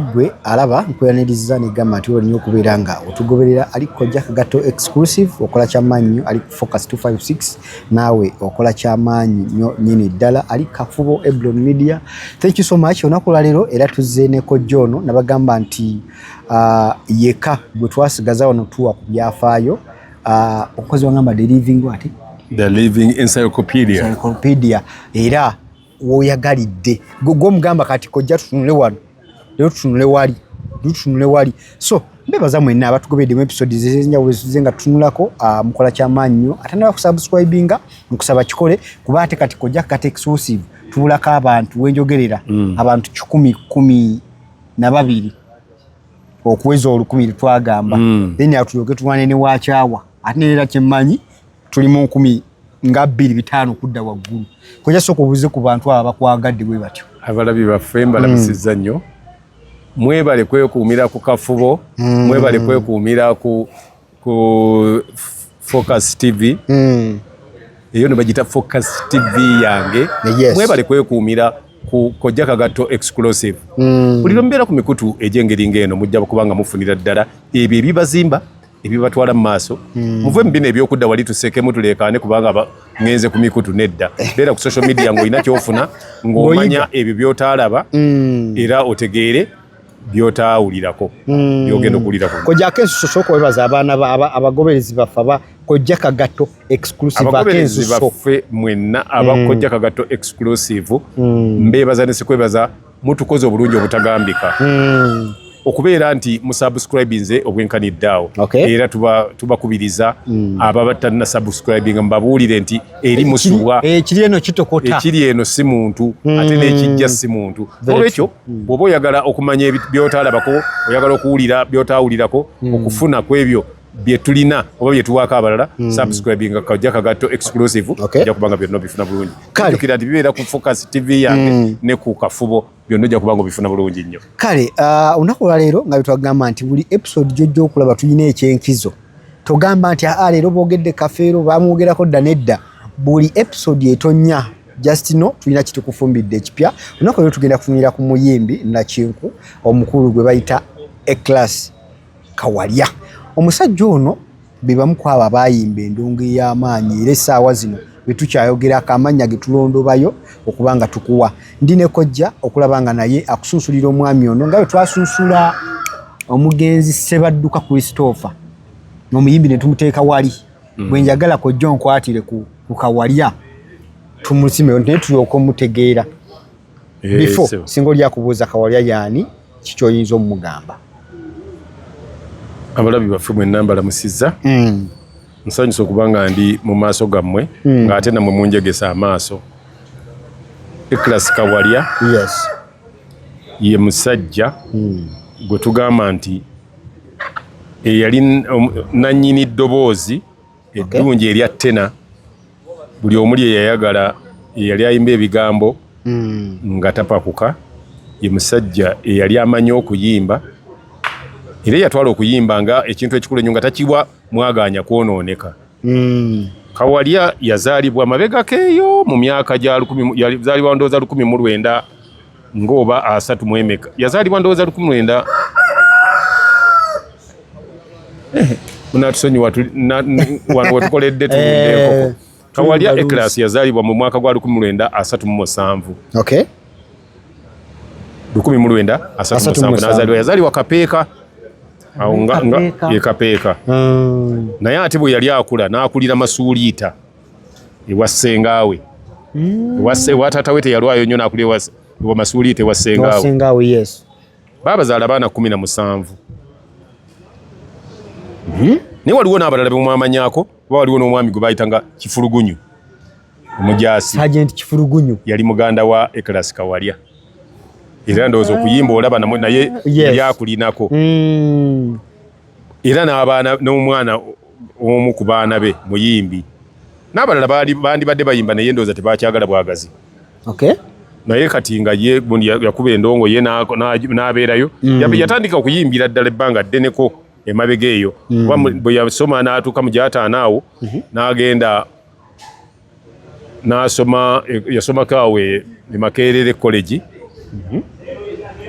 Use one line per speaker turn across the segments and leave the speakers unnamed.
Gwe alaba nkweyaniriza negamba nti olina okubeera nga otugoberera. Ali Kojja Kagato Exclusive, okola kyamaanyi nnyo. Ali Focus 256, naawe okola kyamaanyi nnyo nnyini ddala. Ali Kafubo Eblon Media, thank you so much. Olunaku olwaleero era tuzze ne kojja ono, nabagamba nti yeka gwe twasigaza wano tuwa ku byafaayo. Omukozi wangamba the living what?
The Living Encyclopedia.
Encyclopedia. Era woyagalidde gwomugamba kati kojja tutunule wano leero, tutunule wali, tutunule wali. So mbebaza mwenna abatugobedde mu episode ezenjawulo ezize nga tutunulako. Mukola kyamaanyi nnyo. Atanaba kusubscribinga, nkusaba kikole, kuba ate kati Kojja Kati Exclusive tubulako abantu wenjogerera abantu 112 okuweza 1000 twagamba. Then awo tulyoke tulwane ne wakyawa. Ate neera kyemmanyi tuli mu 2500 kudda waggulu. Kojja, sooka obuuze ku bantu abo abakwagadde bwe batyo.
Abalabi baffe mbalamusizza nnyo. Mwebale kwekuumira ku Kafubo, mwebale kwekuumira ku Focus TV. Eyo ne bagita Focus TV yange. Mwebale kwekuumira ku Kojja Kagatto Exclusive. Buli lwe mubeera ku mikutu egy'engeri ng'eno, mujja kubanga mufunira ddala ebyo ebibazimba, ebibatwala mu maaso. Muve mu bino ebyokudda wali tusekemu tuleekaane kubanga ŋŋenze ku mikutu. Nedda, beera ku social media ng'olina kyofuna, ng'omanya ebyo by'otaalaba, era otegeere by'otaawulirako, by'ogenda okuwulirako.
Kojja akensuso, sooka webaza abaana abagoberezi baffe aba Kojja Kagatto Exclusive.
Abagoberezi
Akensuso.
baffe mwenna aba Kojja Kagatto Exclusive, mbeebaza ne sikwebaza. Mutukoze obulungi obutagambika okubeera nti musubscribinze obwenkanidde awo. Era tubakubiriza ababa tanasubscribinga, mubabuulire nti eri musubwa.
Ekiri eno kitokota.
Ekiri eno si muntu, ate n'ekijja si muntu. Olwekyo bw'oba oyagala okumanya by'otaalabako, oyagala okuwulira by'otaawulirako, okufuna ku ebyo bye tulina oba bye tuwaako abalala, subscribinga Kojja Kagatto Exclusive. Ojja kubanga byonna obifuna bulungi. Jjukira nti bibeera ku Focus TV yange ne ku Kafubo, byonna ojja kubanga obifuna bulungi nnyo.
Kale olunaku olwaleero nga betwagamba nti buli episode gyojja okulaba tulina ekyenkizo, togamba nti aa leero boogedde Kafeero, bamwogerako dda. Nedda, buli episode etonya just no tulina kitukufumbidde ekipya. Olunaku leero tugenda kufunira ku muyimbi nakinku omukulu gwe bayita Eclas Kawalya. Omusajja ono be bamu ku abo abayimba endongo ey'amaanyi, era essaawa zino bwe tukyayogerako amannya ge tulondobayo okuba nga tukuwa. Ndi ne kojja okulaba nga naye akusunsulira omwami ono nga bwe twasunsula omugenzi Ssebadduka Christopher, omuyimbi ne tumuteeka wali. Bwe njagala kojja onkwatire ku Kawalya tumusime, naye tulyoke omutegeera. Before singa oli akubuuza Kawalya yaani, kiki oyinza omugamba?
Abalabi baffe mwenna mbalamusizza. Nsanyusa okuba nga ndi mu maaso gammwe, ng'ate nammwe munjegesa amaaso. Eclas Kawalya ye musajja gwe tugamba nti eyali nannyini ddoboozi eddungi erya tenor, buli omu lye yayagala, eyali ayimba ebigambo nga tapakuka. Ye musajja eyali amanyi okuyimba, era eyatwala okuyimba nga ekintu ekikulu ennyo, nga takiwa mwagaanya kwonooneka. Kawalya yazaalibwa mabegako eyo mu myaka gya 1000, yazaalibwa ndowooza 19 ng'oba asatu mu emeka, yazaalibwa ndowooza 19. Munatusonyiwa, wano wetukoledde tulunda enkoko. Kawalya Eclas yazaalibwa mu mwaka gwa 1937. 1937 nazaalibwa, yazaalibwa Kapeeka awo nga ye Kapeeka. Naye ate bwe yali akula n'akulira Masuuliita ewa ssengaawe. Ewa taata we teyalwayo nnyo, n'akulira ewa Masuuliita ewa ssengaawe. Baabazaala abaana 17. Naye waliwo n'abalala bemwamanyaako, kuba waliwo n'omwami gwe bayitanga Kifulugunyu omujaasi.
Sergeant Kifulugunyu.
Yali muganda wa Eclas Kawalya, era ndowooza okuyimba olaba naye yali akulinako. Era n'abaana n'omwana omu ku baana be muyimbi, n'abalala bandibadde bayimba, naye ndowooza tebakyagala bwagazi. Naye kati nga ye gundi yakuba endongo ye n'abeerayo. Yatandika okuyimbira ddala ebbanga ddeneko emabega eyo, kuba bwe yasoma n'atuuka mu gyataano awo, n'agenda n'asoma, yasomako awo e Makerere College.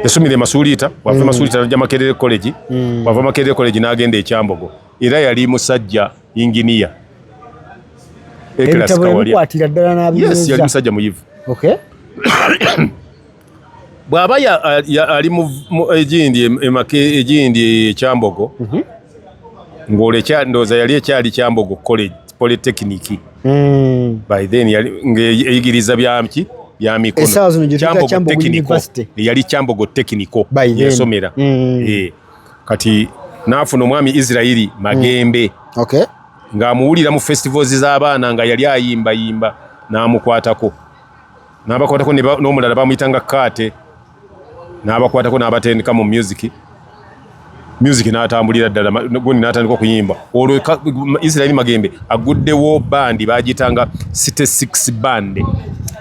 Yasomera e Masuliita, bw'ava e Masuliita n'ajja Makerere College, bw'ava Makerere College n'agenda e Kyambogo. Era yali musajja inginiya.
Ebitabo yabikwatira ddala n'abinyweza.
Yes, yali musajja muyivu.
Okay.
Bw'aba ali mu egindi egindi e Kyambogo, ng'olwo ndowooza yali ekyali Kyambogo College Polytechnic. By then yali ng'eyigiriza byaki, bya mikono.
Essaawa zino gye tuyita Kyambogo University.
Yali Kyambogo Technical yasomera. Kati n'afuna omwami Israeli Magembe.
Okay.
Ng'amuwulira mu festivals z'abaana nga yali ayimbayimba, n'amukwatako. N'abakwatako n'omulala bamuyitanga Kaate. N'abakwatako n'abatendeka mu music. Music n'atambulira ddala, gundi n'atandika okuyimba. Olwo Israeli Magembe aguddewo bandi bagiyitanga City 6 Band.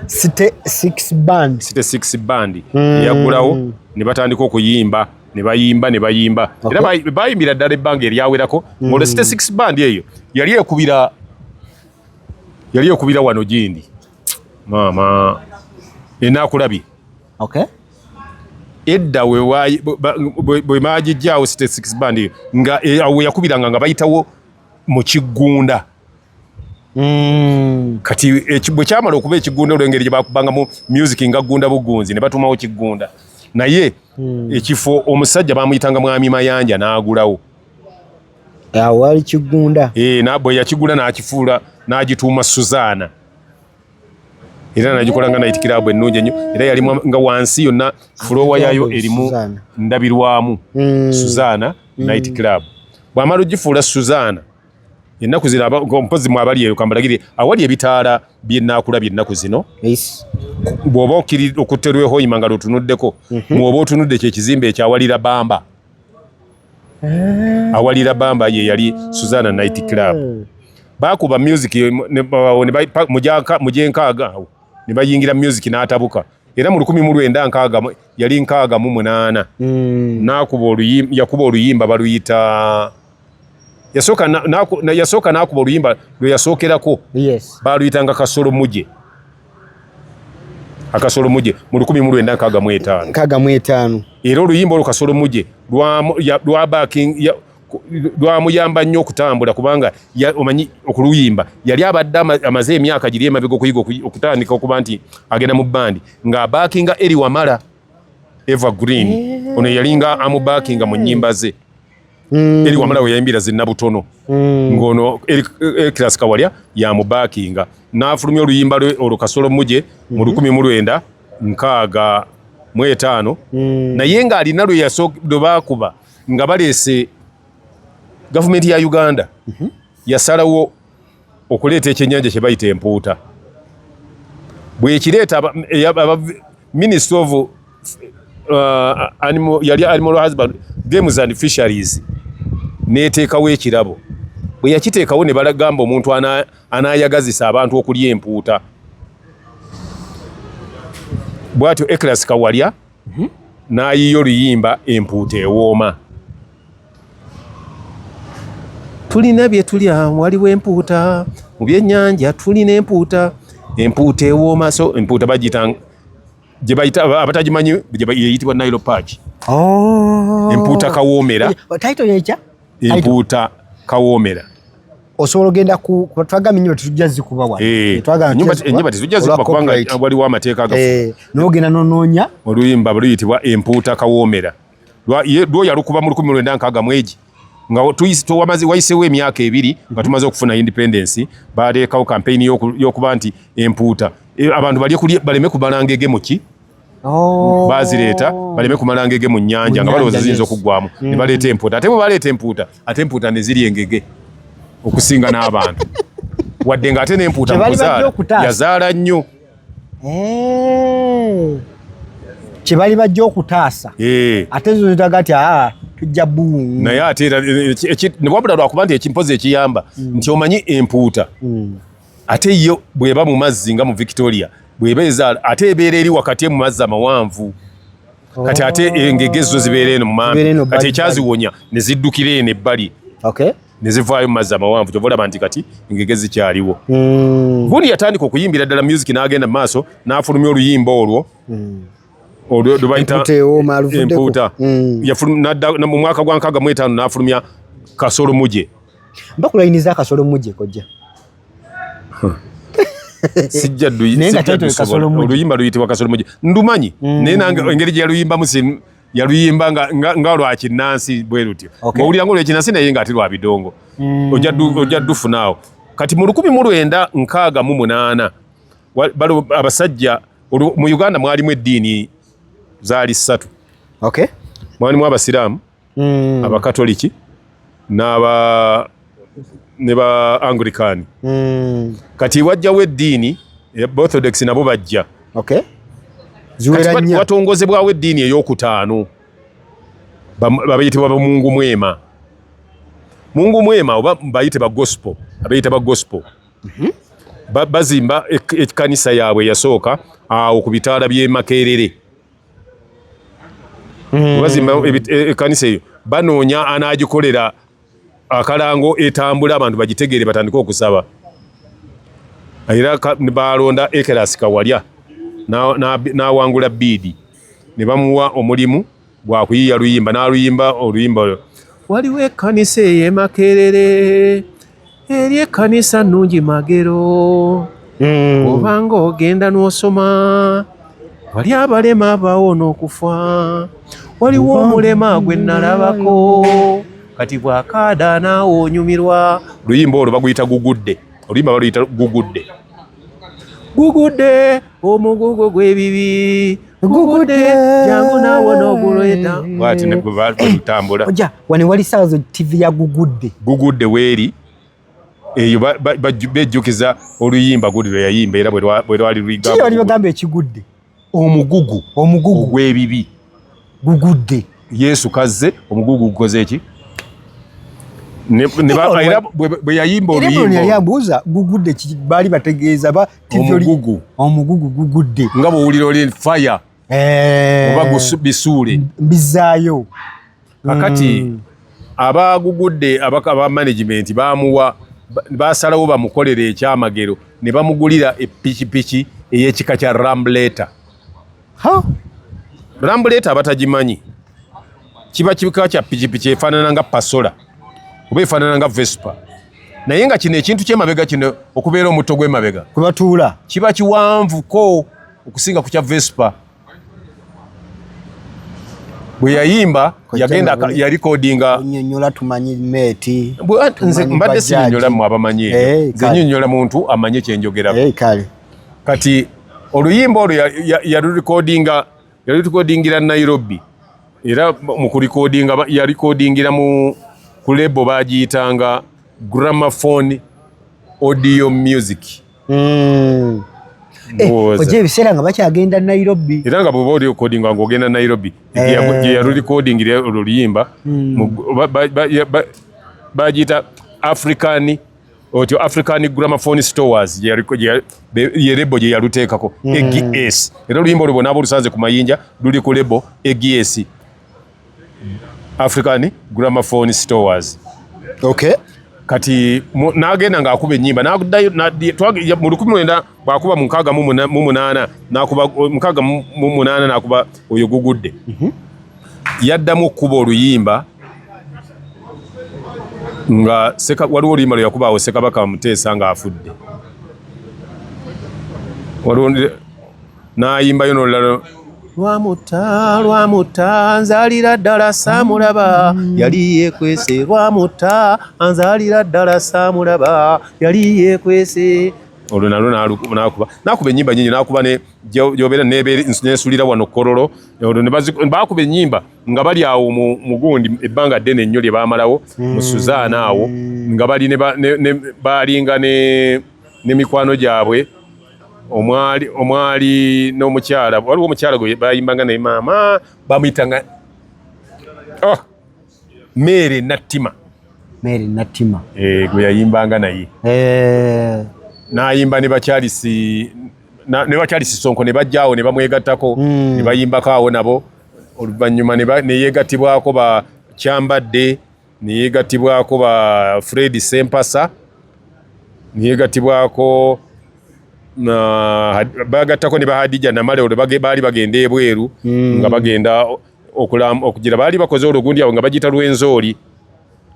City 6 Band.
City 6 Band. Yaggulawo ne batandika okuyimba, ne bayimba, ne bayimba. Era bayimbira ddala ebbanga eryawerako. Ng'olwo City 6 Band eyo yali ekubira wano gindi. Maama enaakulabye.
Okay.
Edda bwe baagiggyaawo City 6 Band eyo, nga awo we yakubiranga nga bayitawo mu Kiggunda. Kati bwe kyamala okuba Ekiggunda, olw'engeri gye bakubangamu music nga Ggunda bugunzi, ne batumawo Kiggunda. Naye ekifo omusajja bamuyitanga Mwami Mayanja n'agulawo.
Awo wali Kiggunda.
Bwe yakigula n'akifuula n'agituuma Suzaana. Era n'agikola nga night club ennungi ennyo. Era yalimu nga wansi yonna floor yaayo erimu ndabirwamu. Suzaana night club. Bw'amala ogifuula Suzaana, ennaku zino mpozi mwe abali eyo kambalagire awali ebitaala by'ennaakulabye ennaku zino. Bw'oba okutte lw'ehoyima nga lw'otunuddeko, mw'oba otunudde kye kizimbe ekyawalira Bamba. Awalira Bamba ye yali Suzaana night club. Baakuba music mu gy'enkaaga awo ne bayingira music n'atabuka. Era mu 1960, yali 68, yakuba oluyimba baluyita, yasooka n'akuba oluyimba lwe yasookerako. Baluyitanga Kasolo Muje. Akasolo Muje mu 1965.
65.
Era oluyimba olwo Kasolo Muje lwamuyamba nnyo okutambula, kubanga omanyi okuluyimba yali abadde amaze emyaka giri emabega okuyiga okutandika okuba nti agenda mu bandi ng'abaakinga Eri Wamala Evergreen. Ono yalinga amubaakinga mu nnyimba ze. Eri Wamala we yayimbira Zinnabutono, ng'ono Erilas Kawalya yamubaakinga, n'afulumya oluyimba lwe olwo Kasolo Muje mu 1965. Naye ng'alina lwe baakuba nga baleese gavumenti ya Uganda yasalawo okuleeta ekyennyanja kye bayita empuuta. Bwekireeta Minister of animal, yali Animal Husband, Games and Fisheries, n'eteekawo ekirabo. Bwe yakiteekawo ne balagamba omuntu anaayagazisa abantu okulya empuuta. Bw'atyo Eclas Kawalya n'ayiiya oluyimba Empuuta Ewooma. Tulina bye tulya, waliwo empuuta, mu byennyanja tulina empuuta, empuuta ewooma. So empuuta bagiyita gye bayita, abatagimanyi, eyitibwa Nile Perch. Empuuta kawoomera.
Title yekya?
Empuuta kawoomera.
Osobola ogenda ku twagamba ennyimba tetujja zikuba wano.
Ennyimba tetujja zikuba kubanga waliwo amateeka agafu.
N'ogenda n'onoonya
oluyimba luyitibwa Empuuta Kawoomera. Lwo yalukuba mu 1960 egi nga wayiseewo emyaka 2 nga tumaze okufuna independence. Baleekawo campaign y'okuba nti empuuta abantu balye baleme kumala ngege muki. Bazireeta baleme kumala ngege mu nnyanja nga balowooza ziyinza okuggwamu, ne baleeta empuuta. Ate bwe baleeta empuuta, ate empuuta ne zirya engege okusinga n'abantu, wadde ng'ate n'empuuta mu kuzaala yazaala nnyo.
Kye bali bajja okutaasa, ate zo zitaga nti aa tujja buwungu.
Naye ate era wabula lwakuba nti ekimpozi ekiyamba nti omanyi empuuta ate yo bw'eba mu mazzi nga mu Victoria bw'eba ezaala, ate ebeera eri wakati mu mazzi amawanvu. Kati ate engege zo zibeera eno mu mambi, kati ekyaziwonya ne ziddukira eno ebbali ne zivaayo mu mazzi amawanvu. Kyova olaba nti kati engege zikyaliwo. Gundi yatandika okuyimbira ddala music n'agenda mu maaso n'afulumya oluyimba olwo. Olwo
Empuuta
Mu mwaka gwa 65 n'afulumya Kasolo Muje.
Mba kulayiniza Kasolo Muje kojja.
Sijja oluyimba luyitibwa Kasolo Muje ndumanyi, naye nange engeri gye yaluyimbamu yaluyimba nga lwa kinnansi bwe lutyo, ng'owulira nga olw'ekinnansi naye ng'ate lwa bidongo. Ojja ddufunaawo. Kati mu 1968 abasajja mu Uganda mwalimu eddiini zaali ssatu. Mwalimu Abasiraamu, Abakatoliki ne ba Anglican. Kati wajjawo eddiini Orthodox, nabo bajja. Watongozebwawo eddiini ey'okutaano babayitibwa bamungu mwema. Mungu mwema oba bayite ba gospel, abayita ba gospel. Bazimba ekkanisa yaabwe eyasooka awo ku bitaala by'e Makerere. Bazimba ekkanisa eyo, banoonya anaagikolera akalango etambula abantu bagitegeere batandike okusaba. Era balonda Ekerasi Kawalya n'awangula bid ne bamuwa omulimu gwa kuyiiya luyimba, n'aluyimba oluyimba olwo. Waliwo ekkanisa ey'e Makerere, eri ekkanisa nnungi magero, obanga ogenda n'osoma wali abalema bawona okufa, waliwo omulema gwe nalabako kati bwakaada naawe onyumirwa. Oluyimba olwo baguyita Gugudde, oluyimba baluyita Gugudde. Gugudde omugugu gw'ebibi, gugudde jangu naawe n'oguleeta. Bwati ne bwe lutambula.
Ojja wano wali Sazo TV ya Gugudde.
Gugudde weeri eyo bejjukiza oluyimba guli lwe yayimba era bwe lwali
luyigamba. Wali bagamba ekigudde.
Omugugu.
Omugugu.
Ogw'ebibi.
Gugudde.
Yesu kazze omugugu gukoze eki? Era bwe yayimba oluyimba.
Yali ambuuza gugudde baali bategeeza ba
omugugu.
Omugugu gugudde.
Nga bw'owulira oli fire. Oba bisuule.
Mbizaayo.
Kakati abagugudde aba management bamuwa, basalawo bamukolere ekyamagero ne bamugulira epikipiki ey'ekika kya Rambleta. Rambleta abatagimanyi kiba kika kya pikipiki efaanana nga Pasola oba efaanana nga Vespa, naye nga kino ekintu ky'emabega kino okubeera omutto gw'emabega
kubatuula
kiba kiwanvuko okusinga ku kya Vespa. Bwe yayimba yagenda yalikodinga.
Onyonyola tumanyi meeti.
Nze mbadde sinyonyola mmwe abamanyi ebyo, nze nyonyola muntu amanye kyenjogerako. Kati oluyimba olwo yalulikodingira Nairobi, era mu kulikodinga yalikodingira mu ku label bagiyitanga Gramophone Audio Music.
Ojja ebiseera nga bakyagenda Nairobi.
Era nga bw'oba olikodinga ng'ogenda Nairobi, gye yalulikodingira olwo oluyimba bagiyita African otyo African Gramophone Stores, ye label gye yaluteekako AGS. Era oluyimba olwo bw'onaaba olusanze ku mayinja luli ku label AGS, African Gramophone Stores. Kati n'agenda ng'akuba ennyimba n'addayo mu 1900 bw'akuba mu 68 n'akuba 68 n'akuba oyo Gugudde. Yaddamu okukuba oluyimba nga waliwo oluyimba lwe yakuba awo Ssekabaka Muteesa ng'afudde, waliwo n'ayimbayo n'olulala lwamutta lwamutta nzaalira ddala saamulaba yali yeekwese, lwamutta anzaalira ddala saamulaba yali yeekwese. Olwo nalwo n'akuba n'akuba ennyimba nyingi, n'akuba ne gyobeera neesulira wano Kololo. Olwo bakuba ennyimba nga bali awo mu gundi ebbanga ddene nnyo lye baamalawo mu Suzaana awo nga bali baalinga ne mikwano gyabwe omwali n'omukyala, waliwo omukyala gwe bayimbanga naye maama bamuyitanga Mere Nattima.
Mere Nattima
gwe yayimbanga naye n'ayimba ne bakyalisi ne bakyalisi Sonko ne bajjaawo ne bamwegattako ne bayimbako awo nabo. Oluvannyuma ne yeegattibwako ba Kyambadde, ne yeegattibwako ba Fred Sempasa, ne yeegattibwako Bagattako ne Bahadija Namale, olwo baali bagenda ebweru nga bagenda okugira baali bakoze olugundi awo nga bagiyita Lwenzooli.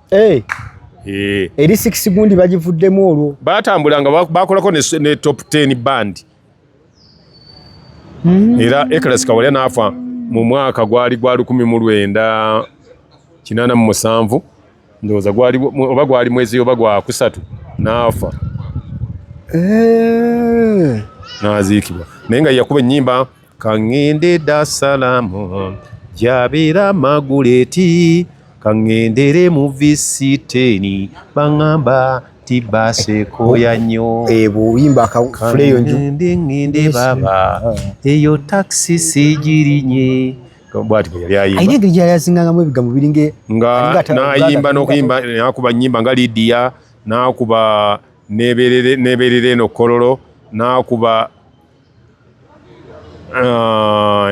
Hey. Eri 6 gundi bagivuddemu olwo.
Batambula nga bakolako ne top 10 band. Era Eclas Kawalya n'afa mu mwaka gwali gwa 1987, ndowooza gwali oba gwali mwezi oba gwa kusatu n'afa. N'aziikibwa. Naye nga yakuba ennyimba kaŋŋende Dar es Salaam gy'abeera Maguleti, kaŋŋendere mu visiteni baŋŋamba nti baseekoya nnyo.
Bw'oyimba akafuleeyo nju.
Kaŋŋende ŋŋende baba eyo takisi sigirinye. Bw'ati bwe yali ayimba.
Alina engeri gy'yali azingangamu ebigambo biringa
nga n'ayimba n'okuyimba, n'akuba nnyimba nga Lydia, n'akuba nebeerere eno Kololo, n'akuba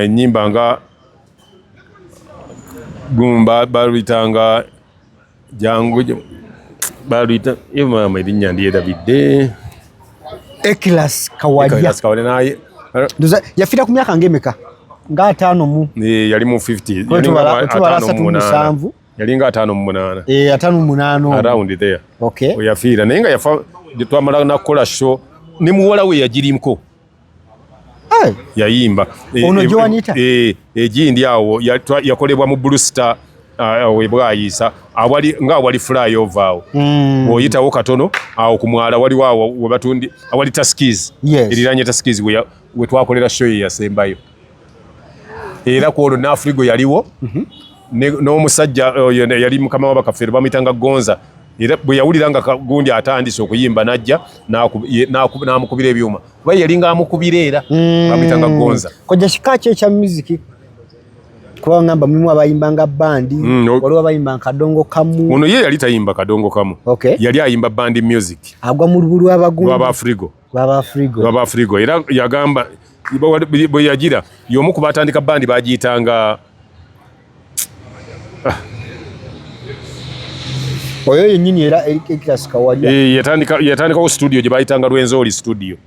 ennyimba nga gumba baluyitanga jangu baluyita ye maama erinnya ndyerabidde.
Eclas Kawalya.
Eclas Kawalya naye
Yafiira ku myaka ng'emeka? Nga 50 mu.
Yali mu 50.
Tubala 37.
Yalinga 58.
58.
Around there.
Okay.
Yafiira naye nga yafa twamala nakukola show ne muwala we yagirimko. Yayimba.
Ono Joanita?
Egindi awo yakolebwa mu Blue Star we Bwayisa awali nga awali flyover awo. Bw'oyitawo katono awo ku mwala waliwo awo we batundi awali Tuskys. Eriranye Tuskys we twakolera show ye yasembayo. Era ku olwo n'Afrigo yaliwo. N'omusajja oyo yali mukama w'abakafeero bamuyitanga Gonza. Era bwe yawulira nga gundi atandise okuyimba n'ajja n'amukubira ebyuma. Kuba yalinga amukubira era bamuyitanga Gonza.
Kojja kika ki ekya music? Kuba ngamba mulimu abayimbanga bandi, waliwo abayimba kadongo kamu.
Ono ye yali tayimba kadongo kamu. Yali ayimba band music.
Agwa mu lubu lw'abagundi.
Lw'Abafrigo.
Lw'Abafrigo.
Lw'Abafrigo. Era yagamba bwe yagira y'omu ku batandika bandi bagiyitanga
Oyo yennyini era Eclas Kawalya.
Yatandikawo studio gye bayitanga Lwenzoli studio.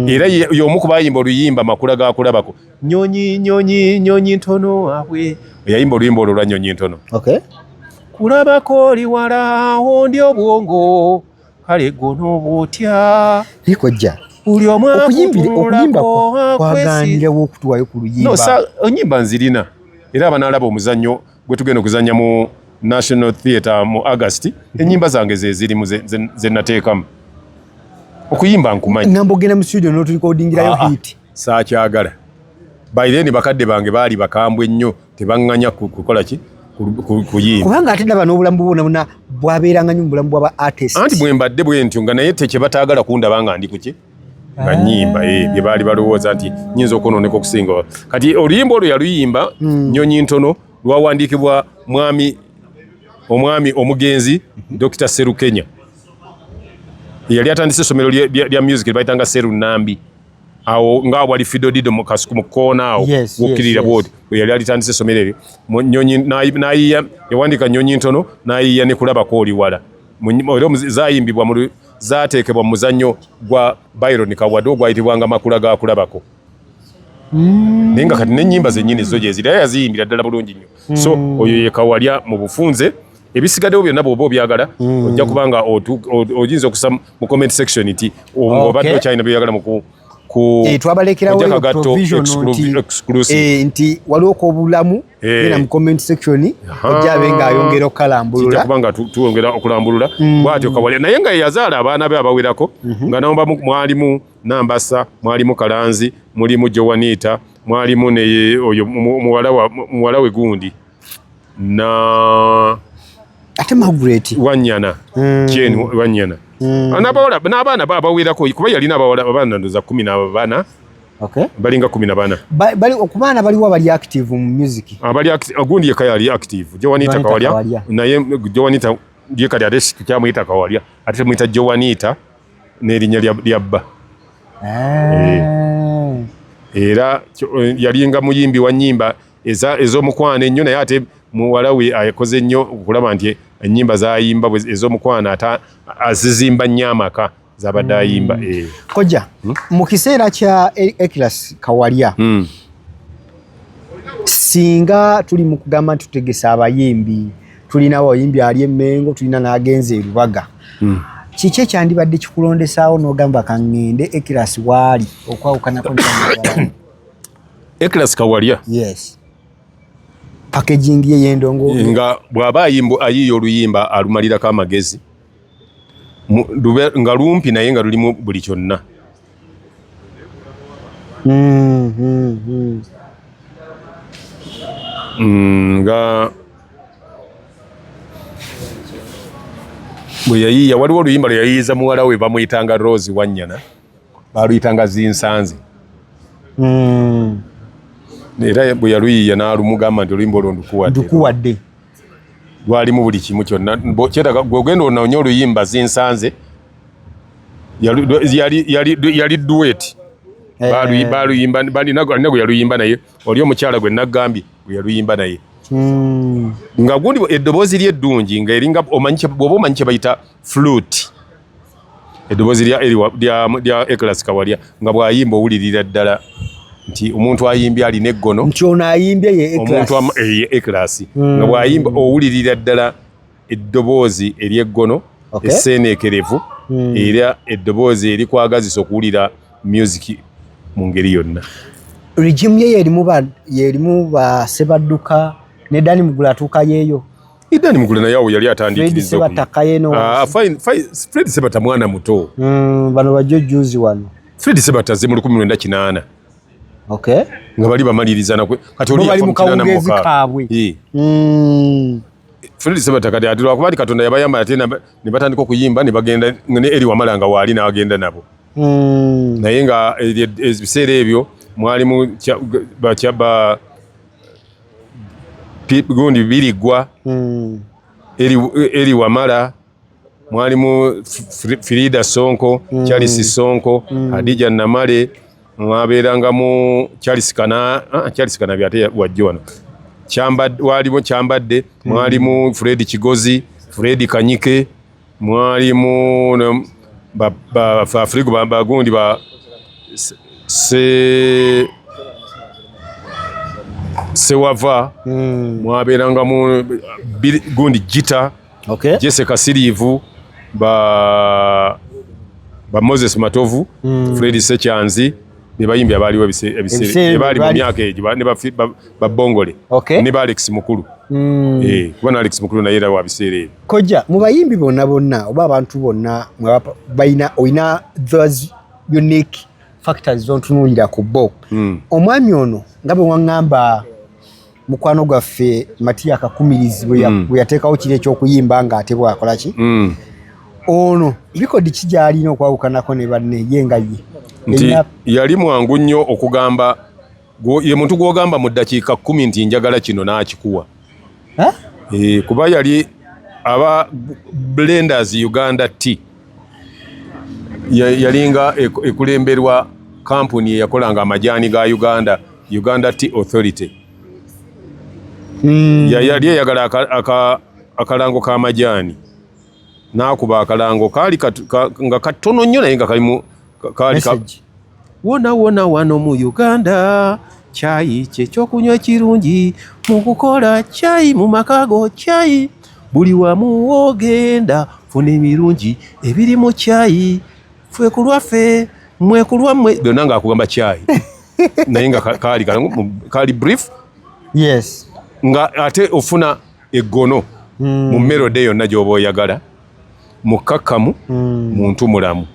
Era y'omu ku bayimba oluyimba Makula ga Kulabako. Nyonyi, nyonyi, nyonyi ntono abwe. Yayimba oluyimba olwo lwa nyonyi ntono. Kulabako oli wala ondi obwongo kale gwono otya.
Kojja.
Buli omu
Okuyimba kwaganirawo okutuwayo ku luyimba.
No, ennyimba nzirina. Era abanaalaba omuzannyo gwe tugenda okuzannya mu National Theatre mu August, ennyimba zange ze zirimu ze nateekamu. Okuyimba nkumanyi.
Ngamba ogenda mu studio n'otulikodingirayo hit.
Saakyagala. By then bakadde bange baali bakambwe nnyo, tebaŋŋanya kukola ki? Kuyimba.
Kubanga ate ndaba n'obulamu bwonna bwonna bwabeeranga nnyo mu bulamu bw'aba artist.
Anti bwe mbadde bwe ntyo nga naye tekye bataagala kundaba nga ndi kuki? Nga nnyimba, bye baali balowooza nti nnyinza okwonooneka okusinga. Kati oluyimba olwo yaluyimba Nnyonyi Ntono, lwawandiikibwa omwami omugenzi Dr. Serukenya. Yali atandise essomero lya music lye bayitanga Serunambi. Awo nga wali Fido Dido mu kasuku mu kkoona awo, wokkirira bw'oti. Bwe yali alitandise essomero eryo, Nnyonyi n'ayiiya, yawandiika Nnyonyi Ntono, n'ayiiya ne Kulabako Oli Wala. Era zaayimbibwa mu zaateekebwa mu muzannyo gwa Byron Kawado ogwayitibwanga Makula ga Kulabako. Naye nga kati n'ennyimba zennyini zo gye ziri, era yaziyimbira ddala bulungi nnyo. So oyo ye Kawalya mu bufunze. Ebisigaddewo byonna bw'oba obyagala, ojja kuba nga oyinza okussa mu comment section nti obadde okyalina by'oyagala mu ku
Twabalekerawo
ojja
eyo
kagatto
provision
exclusive.
Nti waliwo k'obulamu, genda mu comment section, ojja abe ng'ayongera okukalambulula.
Kijja kuba nga tuwongera okulambulula. Bw'atyo Kawalya. Naye nga ye yazaala abaana be abawerako, nga nabo mwalimu Nambasa, mwalimu Kalanzi, mulimu Joanita, mwalimu ne oyo muwala we gundi. Na
ate Margaret
Wanyana. Jane Wanyana. N'abawala, n'abaana abawerako, kuba yalina abawala abaana ndoza 14. Balinga 14.
Bali ku baana baliwo abali active mu music.
Abali gundi yekka yali active. Joanita
Joanita
Kawalya.
Kawalya.
Naye Joanita ye kati ate tukyamuyita Kawalya. Ate tumuyita Joanita n'erinnya lya bba. Era yalinga muyimbi wa nnyimba ez'omukwano ennyo, naye ate muwala we akoze nnyo okulaba nti ennyimba z'ayimba ez'omukwano ate azizimba nnyo amaka. Zabadde ayimba.
Kojja, mu kiseera kya Eclas Kawalya, singa tuli mu kugamba nti tutegesa abayimbi, tulina abayimbi ali Emmengo, tulina n'agenze e Lubaga, kiki ekyandibadde kikulondesaawo n'ogamba kaŋŋende Eclas waali okwawukanako ne bano?
Eclas Kawalya?
Yes, packaging ye y'endongo.
Nga bw'aba ayimba, ayiiya oluyimba alumalirako amagezi, nga lumpi naye nga lulimu buli kyonna. Nga bwe yayiiya, waliwo oluyimba lwe yayiiza muwala we bamuyitanga Rose Wanyana, baluyitanga Zinsanze. Era bwe yaluyiiya n'alumugamba nti oluyimba olwo ndukuwadde.
Ndukuwadde.
Lwalimu buli kimu kyonna. Kyetaaga gwegenda onoonya oluyimba Zinsanze, yali duet. Baluyimba balina, alina gwe yaluyimba naye, oli omukyala gwe nagambye gwe yaluyimba naye. Nga gundi eddoboozi lye eddungi nga eringa omanyi bw'oba omanyi kye bayita flute, eddoboozi lya Eclas Kawalya nga bw'ayimba owulirira ddala nti omuntu ayimbye alina eggono.
Nti ono ayimbye ye
omuntu
Eclas.
Ye Eclas nga bw'ayimba owulirira ddala eddoboozi ery'eggono, esseeneekerevu, era eddoboozi erikwagazisa okuwulira music mu ngeri yonna.
Regime ye yerimu ba Sebadduka ne Dani Mugula atuuka yeeyo.
Dani Mugula naye awo yali atandikiriza.
Sebataka yeno.
Ah, fine, fine. Fred Sebata mwana muto.
Bano bajjo juzi wano.
Fred Sebata ze mu 1980. Nga bali bamaliriza nakwe kati oli
Bo bali
yafa
mu
mu kinaana mu
kawungeezi
mukaaga.
kaabwe.
Eh. Fred Sebata kati ati lwakuba nti Katonda yabayamba ate ne batandika okuyimba ne bagenda ne Eri Wamala nga waali n'agenda nabo. Naye nga ebiseera ebyo mwalimu ba gundi Birigwa, Eri Wamala, mwalimu Frida Sonko, Charles Sonko, Hadija Namale, mwabeerangamu Charles Kana, ah, Charles Kanabi ate wajja wano. Walimu Kyambadde, mwalimu Fred Kigozi, Fred Kanyike, mwalimu ne, ba Afrigo, ba gundi ba se Sewava, mwabeerangamu gundi Gita, Jesse Kasiriivu, ba Moses Matovu, Fred Sekyanzi, be bayimbi abaaliwo
Ebiseera
baali mu
baali
myaka egyo, ne ba Bongole, ne ba Alex Mukulu. Kuba ne Alex Mukulu naye era wa biseera ebyo.
Kojja, mu bayimbi bonna bonna oba abantu bonna balina, olina those unique factors zontunuulira ku bo. Omwami ono nga bwe waŋŋamba mukwano gwaffe Matiya Kakumirizi bwe yateekawo kiri eky'okuyimba ng'ate bw'akola ki? Ono record ki gy'alina okwawukanako ne banne ye nga ye?
Nti yali mwangu nnyo okugamba, ye muntu gw'ogamba mu ddakiika 10 nti njagala kino n'akikuwa.
Ha?
Kuba yali aba Blenders Uganda Tea. Yalinga ekulemberwa kampuni eyakolanga amajaani ga Uganda, Uganda Tea Authority. Yali eyagala akalango k'amajaani. N'akuba akalango kaali nga katono nnyo naye nga kalimu kaali
Message.
Wona wona wano mu Uganda kyayi kye kyokunywa ekirungi mu kukola kyayi mu maka go, kyayi buli wamu w'ogenda funa ebirungi ebiri mu kyayi, ffe ku lwaffe mwe ku lwammwe, byonna ng'akugamba kyayi naye nga kaali brief. Nga ate ofuna eggono mu melody yonna gy'oba oyagala, mukkakkamu, muntu mulamu.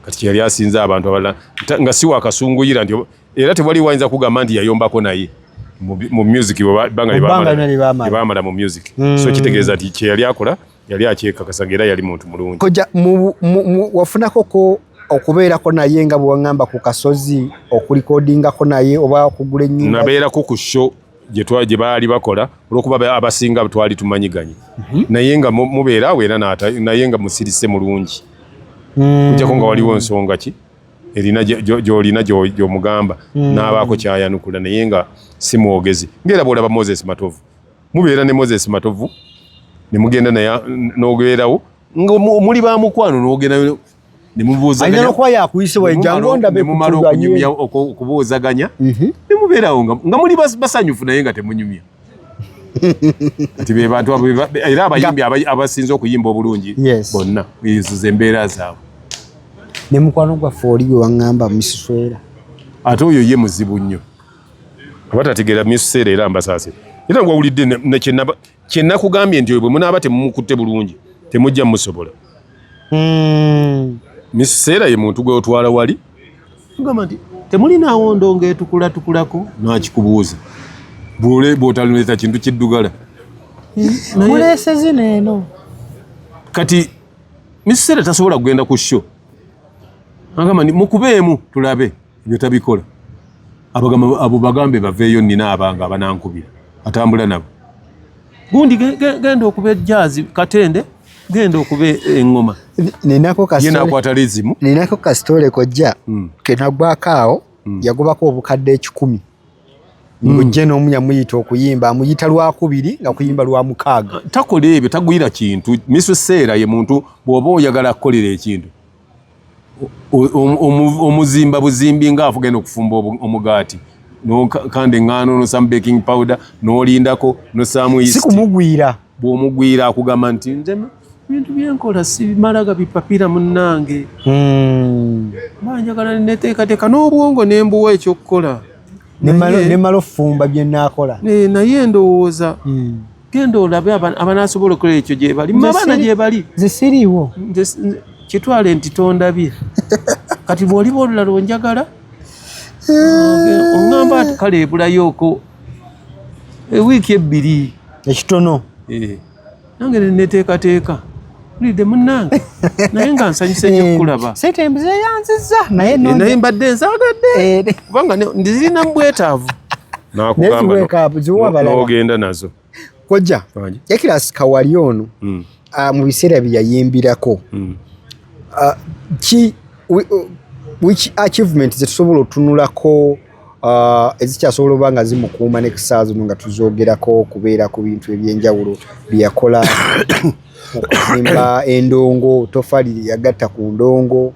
Kati kyeyali asinza abantu abalala nga si wakasunguyira nti era tewali wayinza kugamba nti yayombako naye mu music bwe banga
Mu bbanga lyonna lye baamala.
lye baamala mu music. So kitegeeza nti kye yali akola yali akyekakasa ng'era yali muntu mulungi.
Kojja, wafunako ko okubeerako naye nga bwe waŋŋamba ku kasozi okulikodingako naye oba okugula ennyimba?
Nabeerako ku show gye baali bakola olw'okuba abasinga twali tumanyiganye. Naye nga mubeera awo era naye nga musirise mulungi. Kujjako nga waliwo nsonga ki erina gy'olina gy'omugamba n'abaako ky'ayanukula naye nga si mwogezi. Ng'era bw'olaba Moses Matovu, mubeera ne Moses Matovu ne mugenda naye n'obeerawo nga muli ba mukwano n'ogenda
Alina n'okuba yakuyise waijjangu ondabe.
Nemumala okunyumya, okubuuzaganya, nemubeerawo nga muli basanyufu naye nga temunyumya. Kati be bantu abo era abayimbi abasinze okuyimba obulungi bonna ezo zembeera zaabwe.
Ne mukwano gwaffe oli gwe waŋŋamba, Misiswera.
Ate oyo ye muzibu nnyo, aba tategeera. Misuseera era mbasaasira, era wawulidde kyenakugambye nti oyo bwe munaaba temumukutte bulungi temujja musobola. Misuseera ye muntu gwe otwala wali ogamba nti temulinaawo ndongo etukulatukulako, nakikubuuza bw'otaleeta kintu kiddugala.
Muleese zino eno.
Kati misuseera tasobola kugenda ku show agamba nti mukubeemu tulabe, ebyo tabikola. Abagamba abo bagambe baveeyo, nina abange abanankubira, atambula nabo. Gundi genda okuba ejazz, Katende genda okuba eŋŋoma.
Ninako
ye
kasitole.
Nakwata rhythm.
Ninako kasitole kojja kenagwako awo. Yagobako obukadde 100 ng'ojje n'omu yamuyita okuyimba, amuyita lwakubiri nga kuyimba lwa mukaaga.
Takola ebyo, tagwira kintu. Misuseera ye muntu bw'oba oyagala kukolera ekintu omuzimba buzimbi ngaafu genda okufumba omugaati, nokanda eŋŋaano, nosamu baking powder, n'olindako, nosaamu
si
yeast.
Kumugwira.
Bw'omugwira akugamba nti nze bintu byenkola sibimala gabipapira munnange, banjagala neteekateeka n'obwongo nembuwa ekyokukola.
Nemala ofufumba bye naakola.
Naye ndowooza genda olabe abanaasobola okukola ekyo gye bali, abaana gye bali.
Nze siriiwo.
Kitwale nti tondabye. Kati bw'oliba olulala onjagala oŋŋamba ati kale ebulayooko ewiiki 2.
Ekitono.
Nange neteekateeka ulidde munnange, naye nga nsanyuse nnyo okukulaba.
Sente mbuze yanziza naye.
Naye mbadde nzaagadde kubanga ndizirina mu bwetaavu.
Nakugamba
n'ogenda nazo.
Kojja Ekirasi Kawali ono, mu biseera bye yayimbirako, ki which achievement zetusobola otunulako ezikyasobola oba nga zimukuuma nekisaa zino nga tuzoogerako okubeera ku bintu ebyenjawulo byeyakola okuzimba endongo, tofali yagatta ku ndongo?